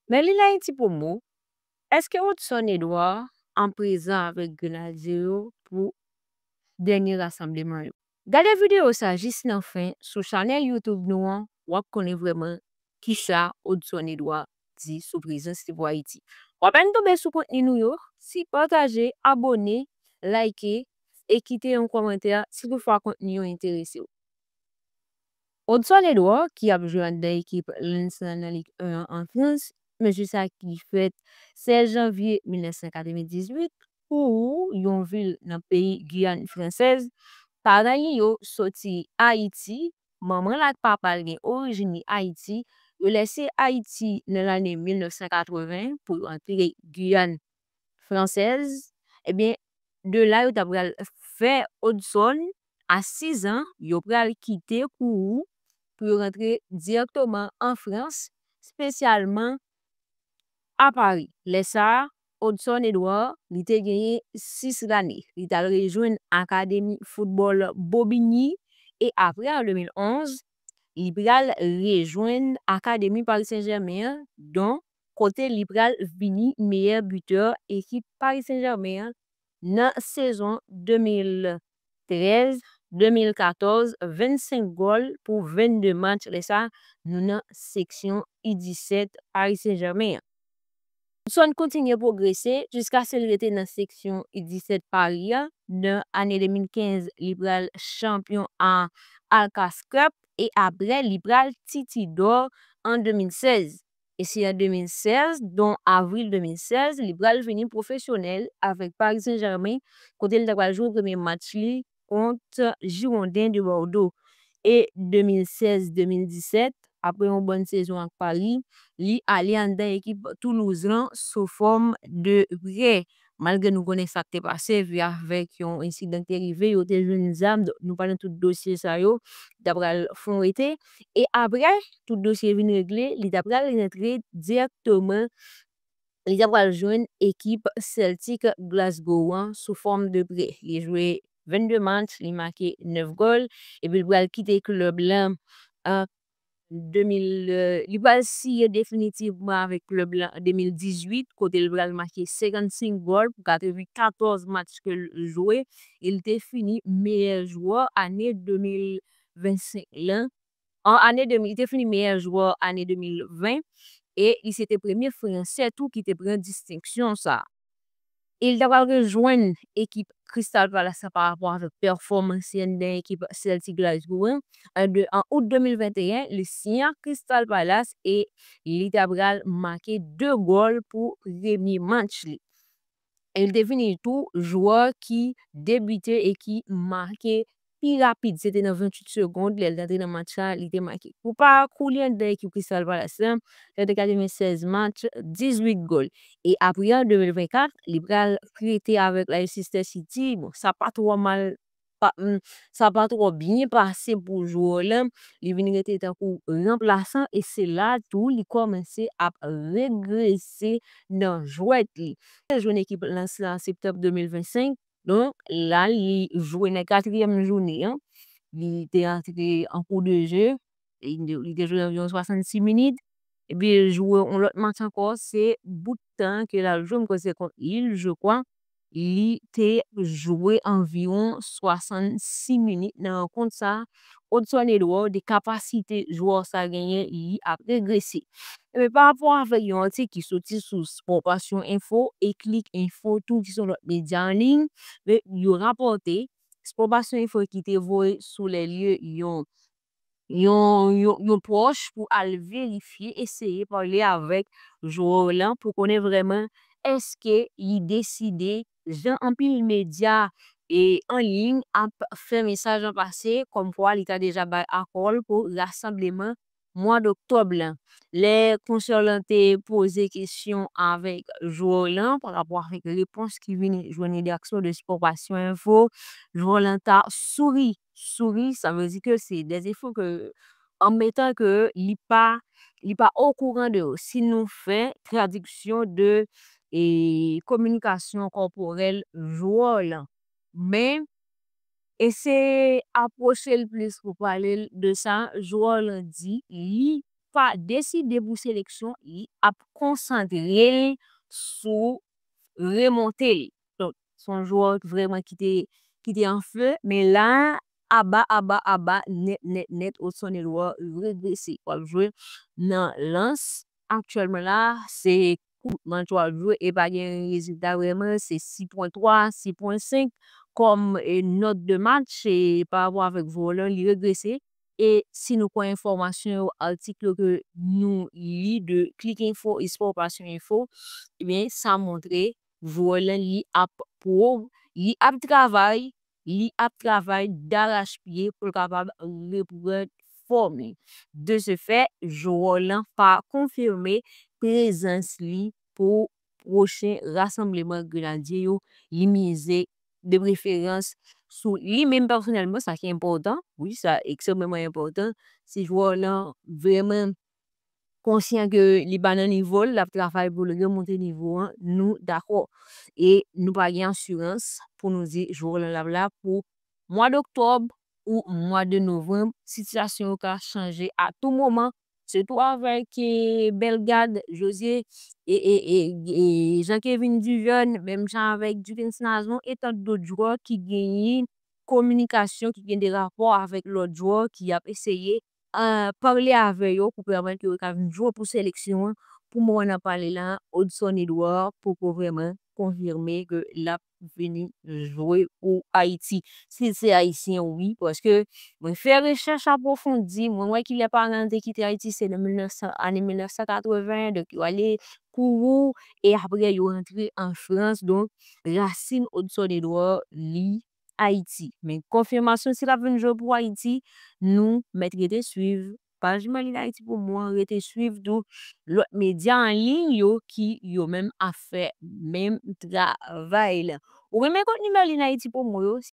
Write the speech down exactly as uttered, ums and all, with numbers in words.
Men li nan Ayiti Promo, èske Hudson Edouard an prezan avèk Grenadye yo pou dènye rasanbleman yo? Gade videyo sa jis nan fen sou chanèl YouTube nou an, w ap konnen vrèman kisa Hudson Edouard di sou prezans li pou Ayiti. W ap tonbe sou kontni nou yo, si pataje, abòne, like e kite yon kòmantè si toutfwa kontni yo enterese w. Hudson Edouard, ki ap jwe anndan ekip Lens lan nan Lig en an an Frans, men jou sa ki fèt sèz janvye mil nèf san katrevendizuit, Kourou, yon vil nan peyi Giyàn Fransèz, paran li yo soti Ayiti, manman l ak papa l gen orijin li Ayiti, yo lèse Ayiti nan lane mil nèf san katreven pou yo antre Giyàn Fransèz. Ebyen, de la, yo ta pral fè Hudson a sizan, yo pral kite Kourou pou yo rantre dirèkteman an Frans, espesyalman a Pari. Lè sa a, Hudson Edouard, li te genyen sis lane. Li t al rejwenn akademi foutbòl Bobigny e apre, an de mil onz, li pral rejwenn akademi Paris Saint-Germain an, donk, kote li pral vini meyè bitè ekip Paris Saint-Germain an nan sezon de mil trèz, de mil katòz, vennsenk gòl pou vennde match. Lè sa, nou nan seksyon U disèt Paris Saint-Germain an. Hudson kontinye pwogrese jiskaske l rete nan seksyon U disèt Paris an. Nan ane de mil kenz, li pral chanpyon a Alkas Cup e apre, li pral Titi d'Or an de mil sèz. E se an de mil sèz, donk avril de mil sèz, li pral vini pwofesyonèl avèk Paris Saint-Germain, kote li ta pral jwe premye match li kont Girondins de Bordeaux. E de mil sèz de mil disèt, apre yon bòn sezon ak Paris, li ale anndan ekip Toulouse lan sou fòm de prè. Malgre nou konnen sa k te pase, vi avèk yon ensidan k te rive, yo te jwenn zam, donk nou pa nan tout dosye sa yo, ta pral fè yon rete. E apre, tout dosye vin regle, li ta pral rantre dirèkteman, li ta pral jwenn ekip Celtic Glasgow an sou fòm de prè. Li jwe vennde match, li make nèf gòl, epi li pral kite klèb lan an de mil, euh, li pral siyen definitivman avèk klèb lan an de mil dizuit, kote li pral make senkannsenk gòl pou katrevenkatòz match ke l jwe, e li te fini meyè jwè ane de mil vennsenk lan. An ane de mil, li te fini meyè jwè ane de mil ven, e li se te premye Fransè tou ki te pran distenksyon sa a. E li ta pral rejwenn ekip Crystal Palace la pa rapò avèk pèfòmans li anndan ekip Celtic Glasgow an. An de, an out de mil venteyen, li siyen ak Crystal Palace e li ta pral make de gòl pou premye match li. E li te vini tou jwè ki debite e ki make pi rapid, se te nan venntuit segonn, lè l t antre nan match la, li te make. Pou pakou li anndan ekip Crystal Palace lan, li te katrevensèz match, dizuit gòl. E apre an de mil vennkat, li pral prete avèk Leicester City. Bon, sa pa twò mal, pa, mm, sa pa twò byen pase pou jwè lan. Li vin rete tankou ranplasan e se la tou li kòmanse ap regrese nan jwèt li. Li jwenn ekip Lens lan an septanm de mil vennsenk. Donk, la, li jwe nan katriyèm jounen an. Li te antre an kou de je. Li, li te jwe anviwon swasannsis minit. Epi, l jwe yon lòt match ankò. Se bout tan ke l al jwe, m kwè se kont Lille, je crois. Li te jwe anviwon swasannsis minit nan rankont sa a. Hudson Edouard, de kapasite jwè sa genyen, li ap regrese. Ebyen, pa rapò avèk yon atik ki soti sou Sport Passion Info e Click Info tou, ki se yon lòt medya an liy, men yo rapòte Sport Passion Info ki te voye sou lè lye yon, yon, yon, yon pwòch pou al verifye, eseye pale avèk jwè lan pou konnen vrèman èske li deside, jan anpil medya e an liy ap fè mesaj lan pase, kòmkwa li ta deja bay akò l pou rasanbleman mwa doktòb lan. Lè konsiltan te poze kesyon avèk jwè lan pa rapò avèk repons ki vini jwenn redaksyon de Sport Passion Info, jwè lan ta souri. Souri, sa vle di ke se dèzefo ke, an metan ke li pa, li pa okouran de yo. Si nou fè tradiksyon de, e, kominikasyon kòporèl jwè lan. Men, eseye apwoche l plis pou pale l de sa, jwè lan di, li pa deside pou seleksyon, li ap konsantre l sou remonte l. Donk, se yon jwè vrèman ki te, ki te an feu, men la, aba, aba, aba, nèt, nèt, nèt, Hudson Edouard regrese. W ap jwe nan Lens aktyèlman la, se kou match w ap jwe e pa gen rezilta vrèman, se sis pwen twa, sis pwen senk kòm e, nòt de match e pa rapò avèk jwè w lan, li regrese. E si nou kwè enfòmasyon yo, atik yo ke nou li de Click Info e Sport Passion Info, ebyen, sa montre jwè w lan li ap pwog-, li ap travay, li ap travay darachpye pou l kapab reprann fòm li. De ce fait, jwè w lan pa konfime prezans li pou pwochen rasanbleman Grenadye yo, li mize de preferans sou li menm pèsonèlman, sa ki enpòtan, wi, sa ekstrèmeman enpòtan. Si jwè w lan vrèman konsyan ke li pa nan nivo l, l ap travay pou l remonte nivo an, nou dakò. E nou pa gen asirans pou nou di jwè w lan l ap la pou mwa doktòb ou mwa de novanm, sitiyasyon yo ka chanje a tou moman, sitou avèk e, Bellegarde, José, e, e, e, e Jean-Kevin Duverne, menm jan avèk Dupens Nazon e tant dòt jwè ki genyen kominikasyon, ki gen de rapò avèk lòt jwè ki ap eseye e, pale avè yo pou pèmèt ke yo ka vin jwe pou seleksyon an. Pou moman n ap pale la, Hudson Edouard poko vrèman konfime ke l ap vini jwe pou Ayiti. Si l se ayisyen, wi, paske mwen fè rechèch apwofondi, mwen wè kilè paran te kite Ayiti, se nan mil nèf san, ane mil nèf san katreven, donk yo ale Kourou, e apre yo rantre an Frans, donk rasin Hudson Edouard li Ayiti. Men konfimasyon si l ap vin jwe pou Ayiti, nou mèt rete swiv paj Merlin Ayiti Promo an, rete swiv tou lòt medya an liy yo ki yo menm ap fè menm travay la. Ou renmen kontni Merlin Ayiti Promo yo?